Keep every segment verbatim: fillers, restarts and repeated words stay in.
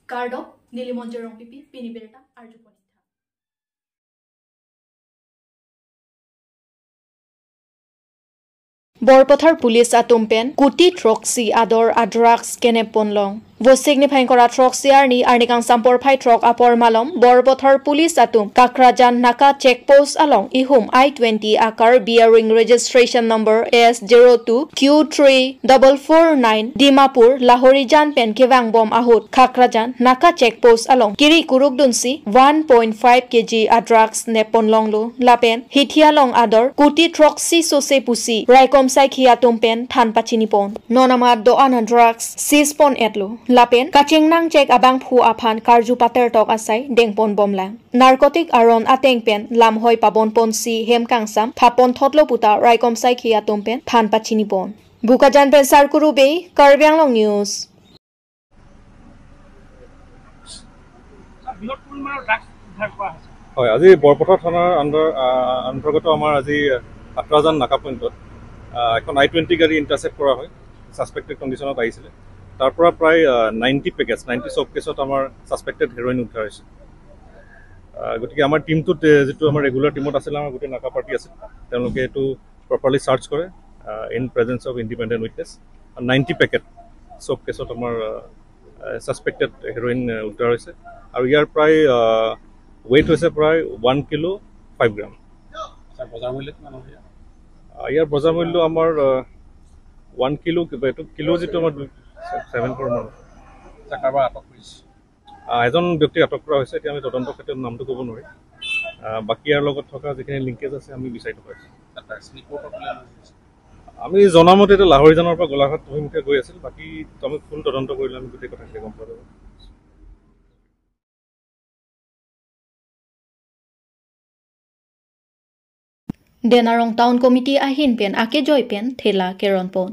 Kardom, neli Monjir Rongpipi, pini birta arjupon. Borpathar Police atum pen kuti throksi ador a drugs kenep ponlong. Vosik niphai ingkoi ra throksi arni, arni kangsam porphai throk apor malom Borpathar Police atum Kakrajan Naka check post along ihum I twenty a car bearing registration number S zero two Q three double four nine Dimapur Lahorijan pen kevangbom ahut Kakrajan Naka check post along kiri kuruk dunsi one point five K G a drugs nep ponlonglo. Lapen hithi along ador kuti throksi sose pusi raikom saikhi atum pen than pachini pon. Non amat do-an a drugs seize pon-etlo. Lapen kachingnang check abangphu aphan karju pater tok asai dengpon bomlang. Narcotic aron ateng pen lamhoi pabon ponsi hem kangsam thap pon thotlo puta raikom saikhi atum pen than pachini pon. Bokajan pen Sarkuru Bey, Karbi Anglong News. Sir, বৃহৎ পৰিমাণৰ ড্ৰাগছ উদ্ধাৰ কৰা হৈছে। হয়, আজি বৰপথাৰ থানাৰ আণ্ডাৰ, আহ, অন্তৰ্গত আমাৰ আজি কাকৰাজান নাকা পইণ্টত, আহ, এখন আই টুৱেণ্টি গাড়ী ইণ্টাৰচেপ্ট কৰা হয়। ছাছপেক্টেড কণ্ডিশ্যনত আহিছিলে। তাৰ পৰা প্ৰায়, আহ, নাইণ্টি পেকেজ, নাইণ্টি চব কেছত আমাৰ ছাছপেক্টেড হেৰইন উদ্ধাৰ হৈছে। আহ, গতিকে আমাৰ টিমটোত, এ, যিটো আমাৰ ৰেগুলাৰ টিমত আছিলে, আমাৰ গোটেই নাকা পাৰ্টি আছিল, তেওঁলোকে এইটো প্ৰপাৰলি চাৰ্চ কৰে, আহ, in presence of independent witness। Ninety packet চব কেছত আমাৰ, আহ, আহ, ছাছপেক্টেড হেৰইন, আহ, উদ্ধাৰ হৈছে আৰু ইয়াৰ প্ৰায়, আহ, ৱেইট হৈছে প্ৰায় ওৱান কিলো ফাইভ গ্ৰাম। ছাৰ, বজাৰ মূল্য কিমান হ'ব ইয়াৰ? আহ, ইয়াৰ বজাৰ মূল্য আমাৰ, আহ, ওৱান কিলো কিবা, এইটো কিলো যিটো আমাৰ দুই, ছেভেন ক্ৰ'ৰ মান। ছাৰ, কাৰোবাৰ আটক কৰিছে? আহ, এজন ব্যক্তিক আটক কৰা হৈছে। এতিয়া আমি তদন্ত ক্ষেত্ৰত নামটো ক'ব নোৱাৰিম। আহ, বাকী ইয়াৰ লগত থকা যিখিনি লিংকেজ আছে, আমি বিচাৰি থকা হৈছে। ছাৰ, ড্ৰাগছ ৰিপৰ্টৰ ফালে আমি জনামতে এতিয়া লাহৰিজানৰ পৰা গোলাঘাট অভিমুখে গৈ আছিল। বাকী আমি ফুল তদন্ত কৰিলে আমি গোটেই কথাখিনি গম পোৱা যাব। Denarong Town Committee ahin pen akejoi pen thela keron pon.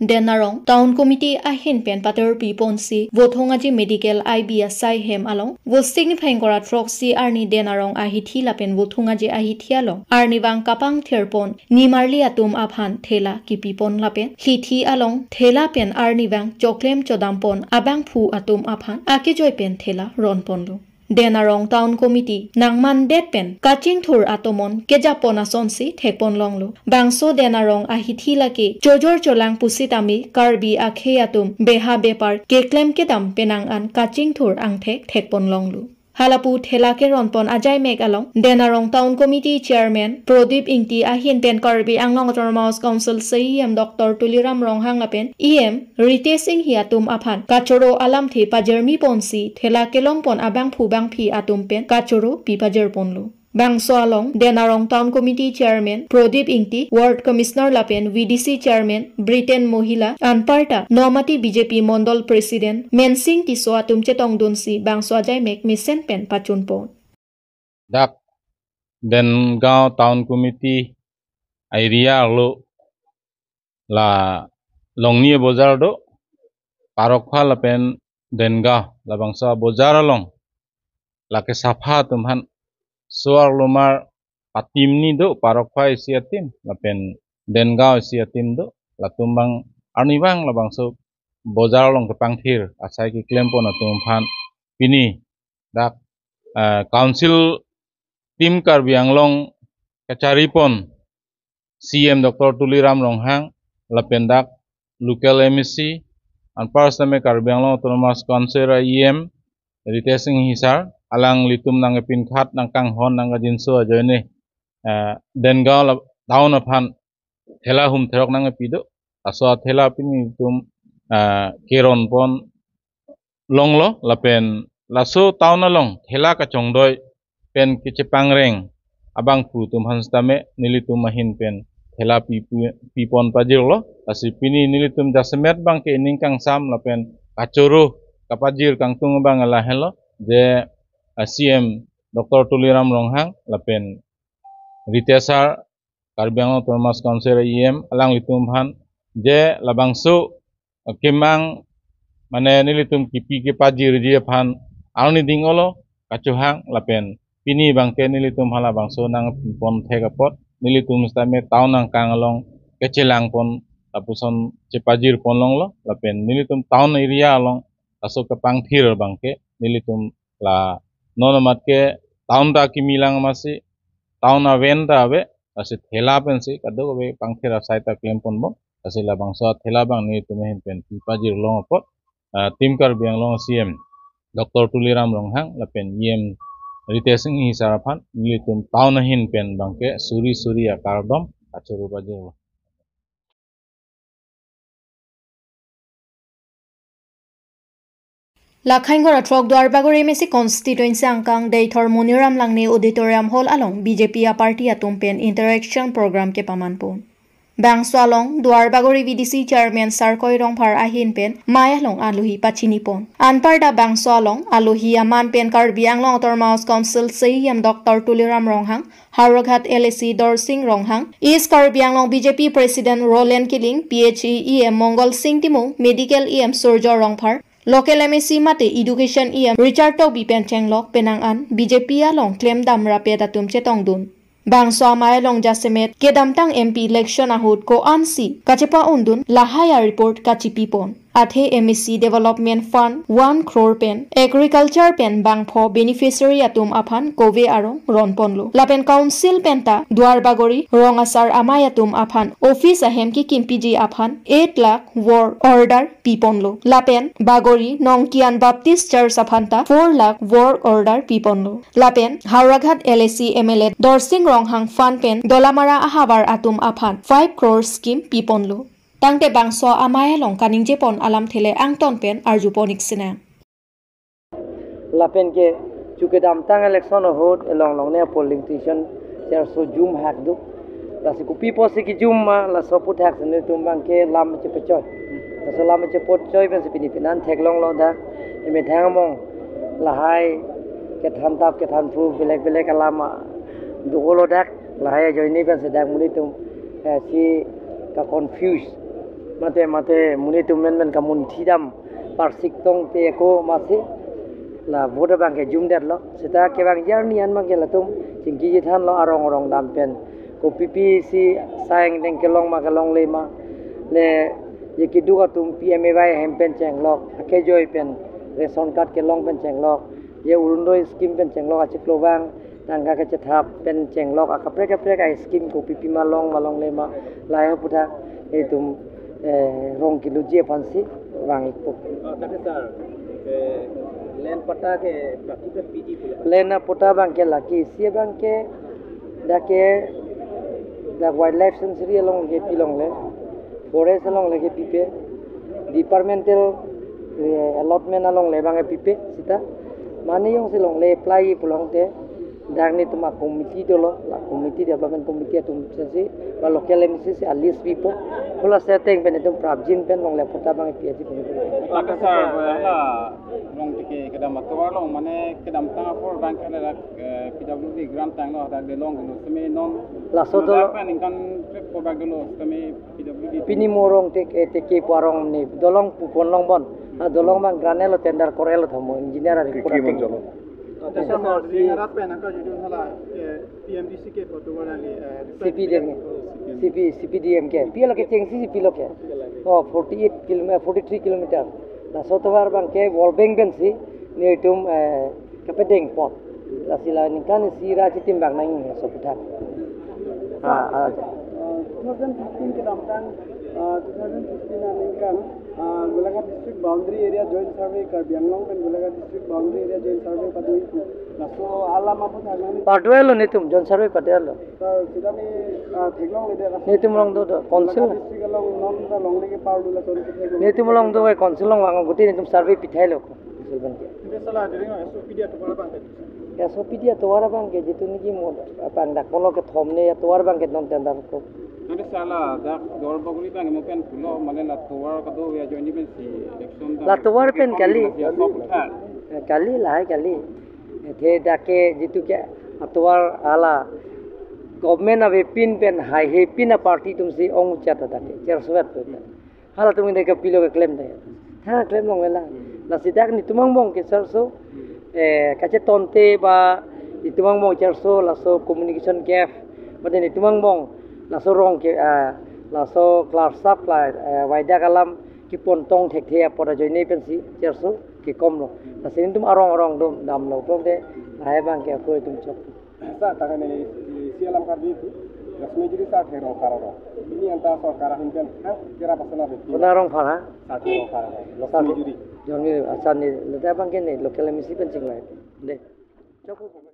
Denarong Town Committee ahin pen paterpi ponsi Vothungaji Medical I B asai hem along Vosik niphai ingkoi ra throksi arni Denarong ahithi lapen Vothungaji ahithi along arnivang kapangthir pon nimarli atum aphan thela kipi pon lapen hithi along thela pen arnivang choklem chodam pon abangphu atum aphan akejoi pen thela ron ponlo. Denarong Town Committee nangmandet pen kachingthur atomon kejapon asonsi thekponlonglo. Bangso Denarong ahithi lake chojor cholang pusitame Karbi akhei atum beha bepar keklem kedam penang an kachingthur angthek thekponlonglo. Halapu thela keronpon ajaimek along Denarong Town Committee Chairman Prodip Ingti ahin pen Karbi Anglong Autonomous Council C E M Doctor Tuliram Ronghang lapen E M Ritesh Enghi atum aphan kachoro alamthe pajirmi ponsi thela kelongpon abangphu bangphi atum pen kachoro pipajir ponlo. Bangso along Denarong Town Committee Chairman Prodip Ingti, Ward Commissioner lapen V D C Chairman Britain Mohila anparta Nomati B J P Mondol President Mensing Tisso atum chetongdunsi bangso ajaimek mesen pen pachunpon. Dak Dengaon Town Committee area arlo la Longni bojar do, Parokpha lapen Dengaon labangso bojar along lake sapha atum aphan so-arlomar ateam ni do, Parokpha isi ateam lapen Dengaon isi ateam do, latum abang arnivang labangso bojar along kepangthir asai keklempon atum aphan pini dak, eh, Council Team Karbi Anglong kacharipon C E M Doctor Tuliram Ronghang lapen dak local M A C anpar sitame Karbi Anglong Autonomous Council E M Ritesh Enghi sir alanglitum nangkepinkhat nangkanghon nangkajinso ajoine, eh, Dengaon la-, town aphan thela hum therok nangkepi do. Laso athela pini itum, ah, keronpon longlo lapen laso town along thela kachongdoi pen kechepangreng abangphu atum aphan sitame nelitum ahin pen thela pi, pi, pipon pajirlo. Lasi pini nelitum jasemet abangke ining kangsam lapen kachoro kapajir kangtung abang lahelo je, ah, C E M Doctor Tuliram Ronghang lapen Ritesh sir, Karbi Anglong Autonomous Council E M, alanglitum aphan je labangso, eh, kemang mane nelitum kipi kepajirji aphan arni ding olo kachohang lapen pini abangke nelitum aphan labangso nangpipon thek apot nelitum sitame town angkang along kechelangpon lapuson chepajirpon longlo lapen nelitum town area along laso kepangthir abangke nelitum la non amat ke town ta kimi lang amatsi town aven ta ave, lasi thela pensi kadokave pangthir asai ta klemponbom. Lasi labangso athela abang nelitum ahin pen pipajir long apot, ah, Team Karbi Anglong C M Doctor Tuliram Ronghang lapen E M Ritesh Enghee sir aphan nelitum town ahin pen abangke suri suri akardom achuru pajirlo. Lakhain Goratrok Duarbagori M A C constituency angkang Deithor Moniram Langne Auditorium Hall along B J P aparty atum pen interaction program kepamanpon. Bangso along Duarbagori V D C Chairman Sarkoi Rongphar ahin pen mei along alohi pachinipon. Anparta bangso along alohi aman pen Karbi Anglong Autonomous Council C E M Doctor Tuliram Ronghang, Howraghat L A C Dorsing Ronghang, East Karbi Anglong B J P President Roland Killing, P H E E M Mongol Sing Timung, Medical E M Surjo Rongphar, Local M A C mate Education E M Richard Tokbi pen chenglok penang an B J P along klemdam rapet atum chetongdun. Bangso amei along jasemet kedamtang M P election ahut ko-ansi kachepa-undun lahai a-report kachipipon. Athe M A C Development Fund one crore pen Agriculture pen bangpho beneficiary atum aphan kove arong ronponlo. Lapen Council penta Duarbagori rong asar amei atum aphan office ahem kekimpiji aphan eight lakh work order piponlo. Lapen Bagori Nongkian Baptist Church aphanta four lakh work order piponlo. Lapen Howraghat L A C M L A Dorsing Ronghang fund pen Dolamara ahavar atum aphan five crore scheme piponlo. Tangte bangso amei along kaningjepon alamthe le angton pen arjupon-ik sinang. Lapen ke chu kedamtang election ahut elong longne polling station cherso jum hak do. Lasi kopi apotsi kejum ma laso aputhak si nelitum abangke lam chepechoi. Laso lam chepechoi pensi pini penan theklonglo dak. Emethang among lahai kethan tap kethan phu belek belek alam do-olo dak. Lahai ajoine pensi dak monit atum, eh, si ka-confuse. Mate mate monit atum menmen kamunthidam parsik tongte ako masi la vote abangke jumdetlo. Seta kevang journey an abangke latum chingki chethanlo arong arong dam pen. Kopi apotsi sang deng kelong ma kelongle ma. Le je keduk atum P M A Y hem pen chenglok, akejoi pen ration card kelong pen chenglok, je Orunodoi scheme pen chenglok achiklo vang, tangka kachethap pen chenglok akaprek kaprek a-scheme kopi api ma long ma longle ma, lahai aputhak itum, eh, rong kiloji aphansi vang-ikpo. Oh, tangte sir, eh, land patta ke prapji pen piji pula? Land patta abangke lake isi abangke dak ke dak Wildlife Sanctuary along ke pilongle, forest along le kepipe, departmental, eh, allotment along le abang kepipe seta. Mane jongsi longle apply pulote dak nelitum a-committee dolo, la committee, development committee atum si, ba local M A C si a-list pipo. Hala setting pen itum prapjin pen longle patta abang pi aji pen. Tangte sir, hala rong tike kedam atovar along mane kedamtang apor abangke dak, eh, P W D grant tanglo, dak dolong dolo, semi non. Laso non dolo. Dak pen ningkan trip ko bak dolo, semi P W D. Pini mo rong tike, eh, tike pu arong ne dolong pupon longbom. Ah, dolong abang grant lo, tender kor-etlo tha mo, engineer ari. Kiki kura mon teng jolo. Tangte sir, ring arat pen angka judun hala, eh, P M D C ke kotu wala ni, eh, C P D M, oh, C P D M. C P, C P D M ke. Pi lake chengsi si pilo ke. Oh, forty-eight kilometer, forty-three kilometer. Laso atovar abangke World Bank pensi nelitum, eh, kepedengpon. Lasi la ningkan isi ra chitimbang nang laso aputhak. Ah, ah. Uh, two thousand fifteen kedamtang, uh, two thousand fifteen aningkan, uh, Golaghat district boundary area joint survey, Karbi Anglong pen Golaghat district boundary area joint survey pado-ikpo. Laso alam aputhak nang. Pado-etlo nelitum, joint survey pado-etlo. Sir, seta ne, ah, theklongledet. Nelitum along do, do, council. District along non ta longle ke par dula sori ke theklong. Nelitum along do, council along vang, gute nelitum survey pithailo, council abangke. Tangte sir la during S O P D atovar abangke. S O P D atovar abangke jitu niki mo apang dak polo kethom ne atovar abangke non tender ko. Tangte sir la dak Duarbagori abang mo pen pulo mane la tovar kado ya join ni pensi election dak. La tovar pen kali. Ya, so puthak. Eh, kali lahai kali. Athe dak ke jitu ke atovar hala government avepin pen haihepin a-party atumsi ong-ujat dak ke, cherso-et pen. Halatum ke pilo keklem dak. Tha klem longlelang. Lasi dak nelitum angbong ke cherso, eh, kachetonte ba nelitum angbong cherso laso communication gap. Mate nelitum angbong laso rong ke, ah, laso klarsap la, eh, waidak alam kepontong thekthe apot ajoine pensi cherso. kekomlo. Lasi netum arong arong atum damlo pulote lahai abangke ako atum chok. Sir, tangka ne isi alam karbi itu, Laxmi Juri sir thero kararo. Ini anta sorkar ahin pen hang kira pasana beti. Kona Rongphar ha? Sir thero kararo. Laxmi Juri. Juri, asan ne, lata abangke ne, local M A C pen chinglai. De. Chok.